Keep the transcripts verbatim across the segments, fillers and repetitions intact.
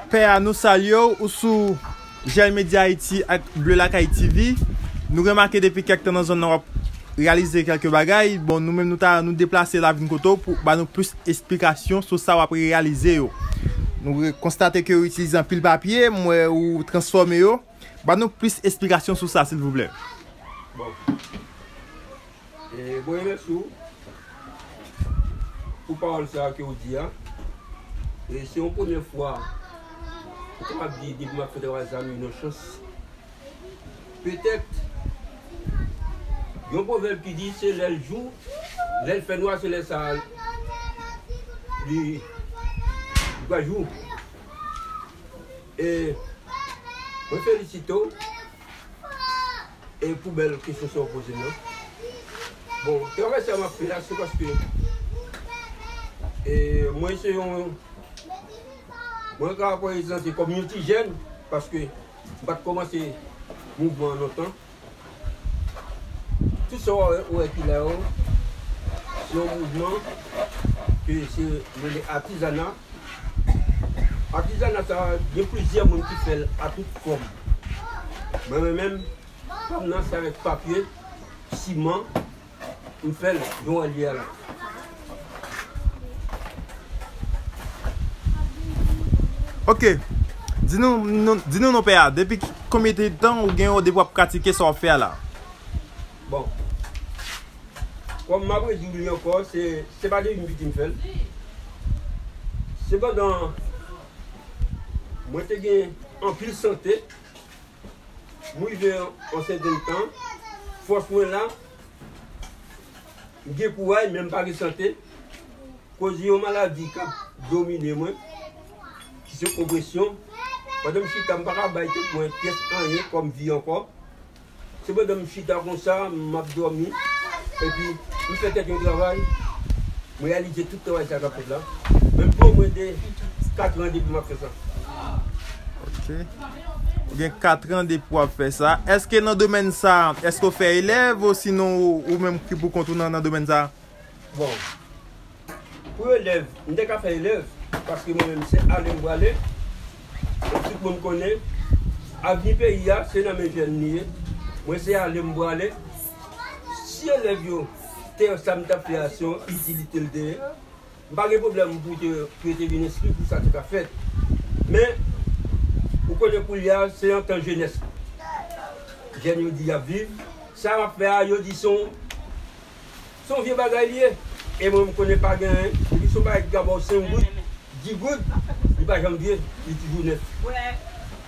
Pè a, nou salye w, ou sou Jèl Medya Ayiti ak Bleu Lakay T V. Nou remake depi kèk tan nan zòn nan w ap reyalize kèk bagay. Bon, nou menm nou ta, nou deplase la vin kote w pou ba nou plis esplikasyon sou sa w ap reyalize yo. Nou re-, konstate ke w itilize anpil papye, m wè ou transfòme yo. Ba nou plis esplikasyon sou sa, silvouplè. Bon. E, bon, mèsi w pou pawòl sa a ke w di a. E se yon premye fwa, ou kapab di, depi m ap fè travay sa, m jwenn yon chans. Petèt, yon pwovèb ki di, se lè l jou, lè l fè nwa, se lè sa a, li, li pral jou. E mwen felisite w. E pou bèl kesyon sa w poze m nan. Bon, travay sa m ap fè la, se paske, e, mwen se yon, mwen ka prezante kòm yon ti jèn, paske m pa t kòmanse mouvman an lontan. Tout sa w wè, w wè ki la yo, se yon mouvman ke se rele atizana. Atizana sa, gen plizyè moun ki fè l a tout fòm. Mwen menm, pa m nan, se avèk papye, siman, m fè l jan w wè l ye a la. Ok. Di nou, nou, di nou non, pè a, depi ki, konbyen de tan ou gen depi w ap pratike sa w ap fè a la? Bon. Kòm m ap redi w li ankò, se, se pa depi m piti m fè l. Sepandan, mwen te gen anpil sante. M rive yon sèten tan, fòs mwen la, m gen kouray, men m pa gen sante. Koz yon maladi k ap domine mwen, ki se opresyon. Pandan m chita, m pa ka bay tèt mwen pyès anyen kòm vi ankò. Se pandan m chita konsa, m ap dòmi, epi m fè tèt yon travay, m reyalize tout travay sa k ap fèt la. Menm pou omwen de katran depi m ap fè sa. Ok. Ou gen katran depi w ap fè sa. Èske nan domèn sa, èske w fè elèv, osinon ou, ou menm ki pou kont ou nan, nan domèn sa? Bon. Pou elèv, m te ka fè elèv, paske mwen menm se ale m prale. Tout moun konnen, avni peyi a, se nan men jèn li ye. Mwen se ale m prale. Si elèv yo te wè sa m t ap fè a, se yon itilite l te ye, m pa gen pwoblèm pou te, pou yo te vin enskri pou sa te ka fèt. Men, ou konnen koulye a, se yon tan jenès. Jèn yo di y ap viv. Sa m ap fè a, yo di se yon Se yon vye bagay li ye. E mwen, m konnen pa gen anyen. Depi se yon bagay ki ka ba w senk goud, dis goud, li pa janm vye, li toujou nèf.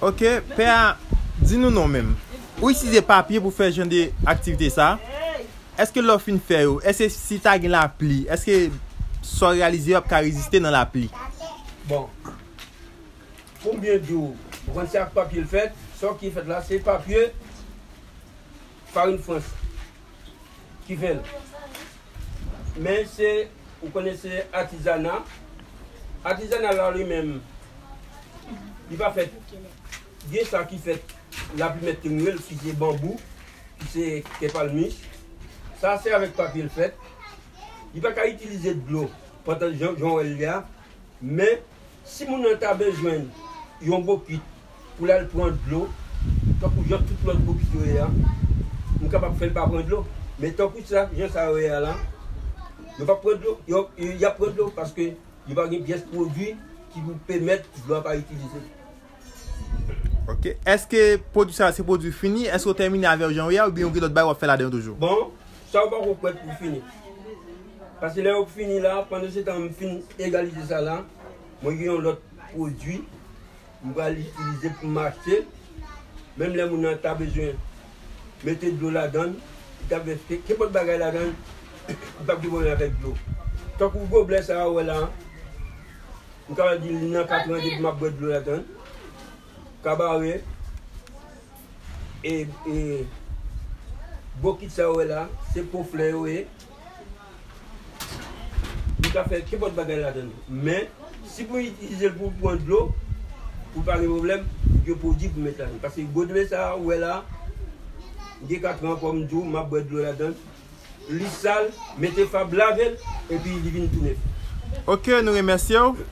Ok, pè a, di nou non menm. Ou itilize papye pou fè jan de aktivite sa? Èske lè w fin fè yo, èske si ta gen lapli, èske sa w reyalize yo ap ka reziste nan lapli? Bon, pou m byen di w, ou konn se ak papye l fèt, sa w ki fèt la, se papye farin frans ki fè l. Men se, ou konnen se atizana. Atizana la li menm, li pa fèt. Gen sa ki fèt, lapli mèt te rele, ki se banbou, ki se kè palmis. Sa se avèk papye l fèt. Li pa ka itilize dlo pandan jan, jan w wè l ye a. Men, si moun nan ta bezwen yon bokit pou l al pran dlo, tankou jan tout lòt bokit yo ye a, m kapab fè l pa pran dlo. Men tankou sa, jan sa yo ye a la, yo p ap pran dlo, yo, y ap pran dlo paske yo pa gen pyès pwodui ki pou pèmèt dlo a pa itilize. Ok. Èske pwodui sa a se pwodui fini? Èske w tèmine avè l jan w ye a, oubyen w gen lòt bagay w ap fè ladan yo toujou? Bon, sa w pako kwèt pou fini. Paske lè yo fini la, pandan se tan m fin egalize sa la, mwen gen yon lòt pwodui m pral itilize pou m achte. Menm lè moun nan ta bezwen mete dlo ladan l, li ta bezwen fè kenpòt bagay ladan l, li p ap gen pwoblèm avèk dlo. Tankou goblè sa a w wè la, m kapab di li nan katran depi m ap bwè dlo ladan l. Kabare, e, e, bokit sa w wè la, se po flè yo ye. Li ka fè kenpòt bagay ladan l. Men, si pou itilize l pou pran dlo, pou pa gen pwoblèm, gen pwodui pou met ladan l. Paske goblè sa w wè la, gen katran, kòm m di w, m ap bwè dlo ladan l. Li sal, mete fab, lave l, epi li vin tou nèf. Ok, nou remèsye w.